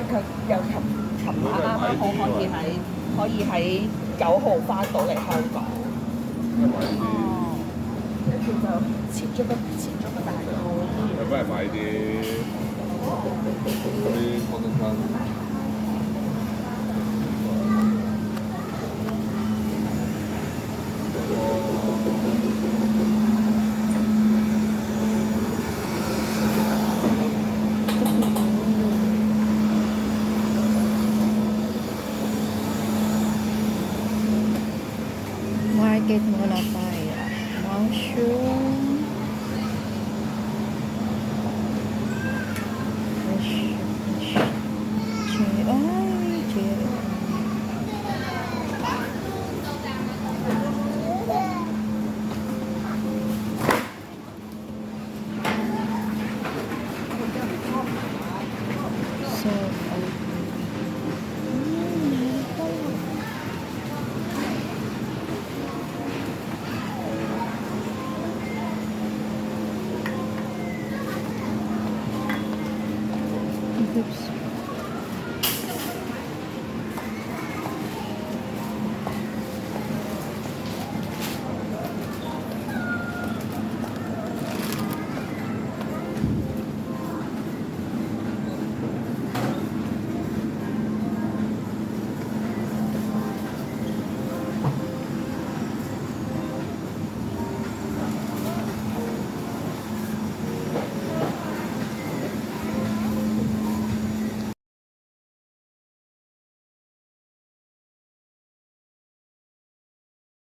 佢又琴晚啱啱好可以喺9號翻到嚟香港，買啲，跟住就切咗個蛋糕。有咩買啲嗰啲廣東餐？ Market muna tayo. Mushroom. Fish, fish. Ay, cherry.